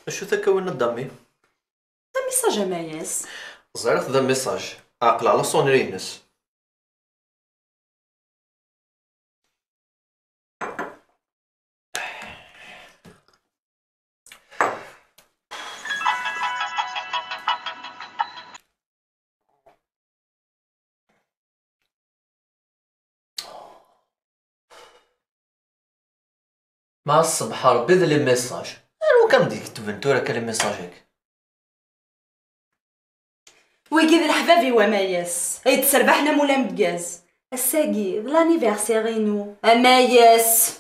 شو تكون الدمي؟ message ماياس. زرت ذا message عقل على sonnerie نس. مع الصبح ربي ذا les messages. لو كان ديك تبنتورا كان les messages ك. ويكيد الحبابي وماياس يتسربحنا مولا مكاز الساقي l'anniversaire ينو اماياس.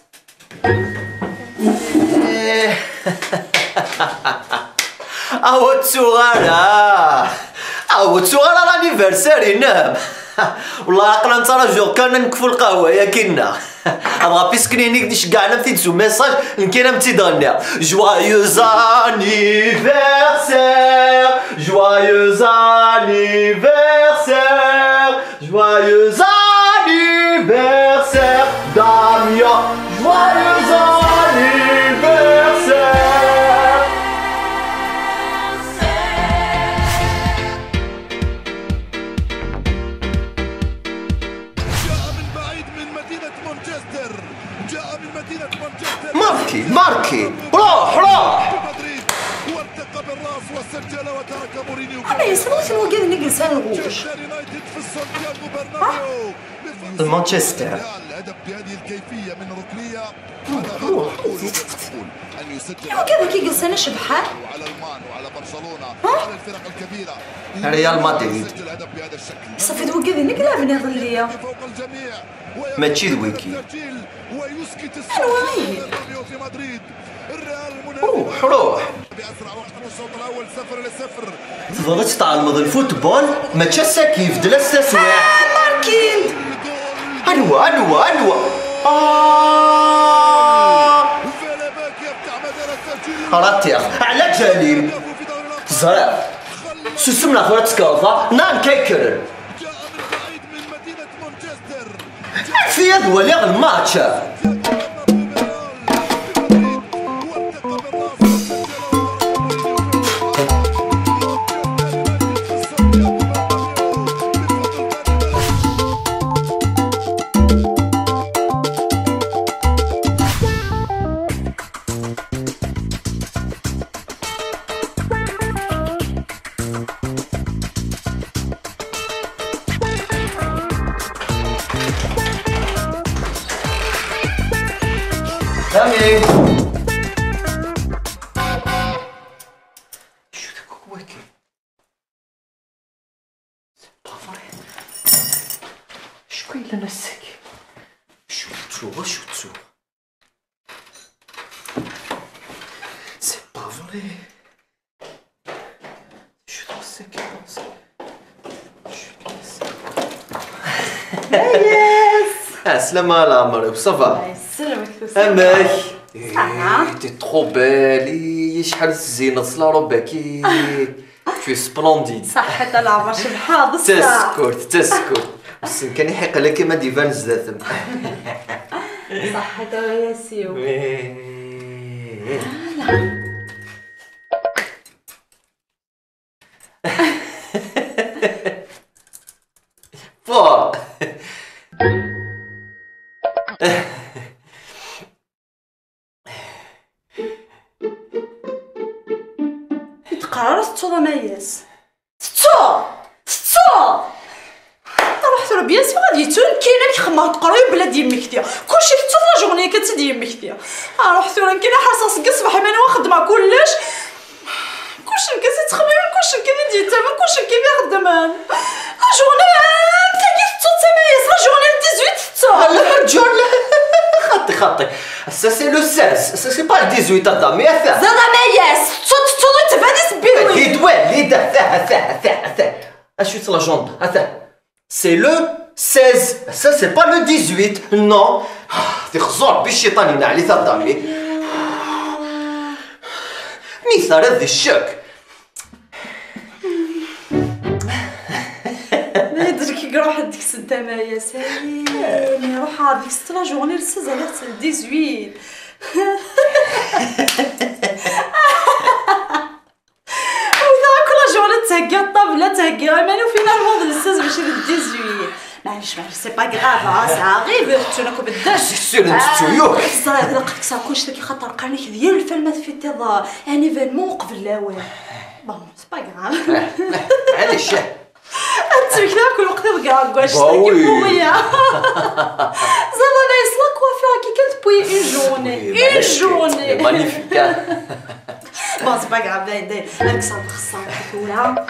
او تسوغالا او تسوغالا l'anniversaire ينام. والله عقلا نتراجع كان نكفو القهوة يا كنا ابغا بيسكرينيك ديش كاع نمتي تسو message نكينا متي joyeux anniversaire joyeux anniversaire joyeux anniversaire Damia joyeux anniversaire. ماركي ماركي روح روح. اما يسموش الوكاد نجلس الغوش مانشستر. الوكاد كيجلس انا شبحان ريال مدريد. صافي الوكاد نقلع من هذا الليا ماشي دويكي. روح روح. تفضل تتعلم ال football ماشي كيف دلا الساسوع. ماركين انوا انوا انوا راتيخ على جليل زرع سسمنا خويا تسكرفا نان كيكرر في هذا ولي الماتش. سامي شو ذاك كواكي c'est pas vrai. شكون اللي نساك؟ شو تسوى شو تسوى c'est pas vrai. شو تساك شو تساك؟ السلامة على عمرك ça va؟ يسلمك. اماك t'es trop belle. شحال الزينة صلا رباكي tu es splendide. صحة العمر شبحة بصح تسكت تسكت بس كان يحق لك ما ديفان زداتم. صحة يا سيو. فور تقرر تتصو ماياس تتصو تتصو روح ترى bien sûr غادي يتون كاينه كيخمر قريب بلا ديال مكتيا كلشي تتصو la journée كتدي مكتيا. روح ترى كاينه حاسه سك الصباح ماني واخدمه كلش كلشي كتخمم كلشي كيدير تما كلشي كيف يخدم la journée انت كي تتصو ماياس la journée 18 تتصو. لا رجل خطي خطي ça c'est le 16 ça c'est pas le 18 ادامي. زاد ماياس تصو تصو تباني سبيوي لي لي دا ثا ثا ثا ثا اشوت la jambe ثا c'est le 16 ça c'est pas le 18 non. تخزر بالشيطان ينعلي ثا ميثار ذي الشك. ما يدرك كي روح ديك السنة ماياس هاني روح هذيك la journée 16 على 18. تهكي الطابلة تهكي مانو finalement ال 16 ماشي 18. معليش معليش، c'est pas grave، ça arrive، تشونكو بالدش. sûr نتشويوك. الصراحة لقيت ساكوش كي خاطر قرنك ديال الفيلم في تيض un événement قبل الاول. bon، c'est pas grave. معليش. تمكنا كل وقت تلقى كواش. bah oui. بويا زعما انا يصلا كوافير كي كانت بوي une journée، une journée. magnifique. bon، c'est pas grave، داين داين هذيك صافي خصها ولا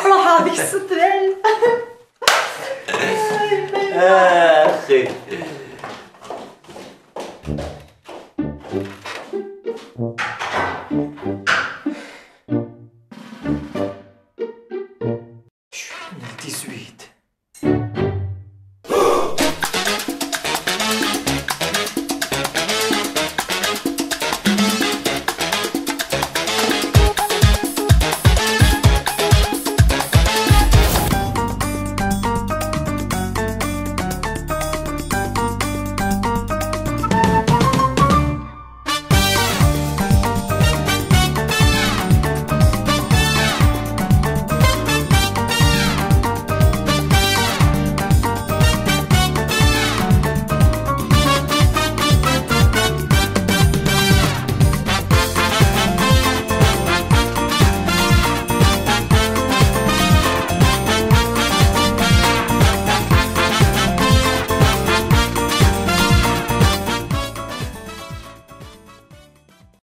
روح هذيك السترال. اخي.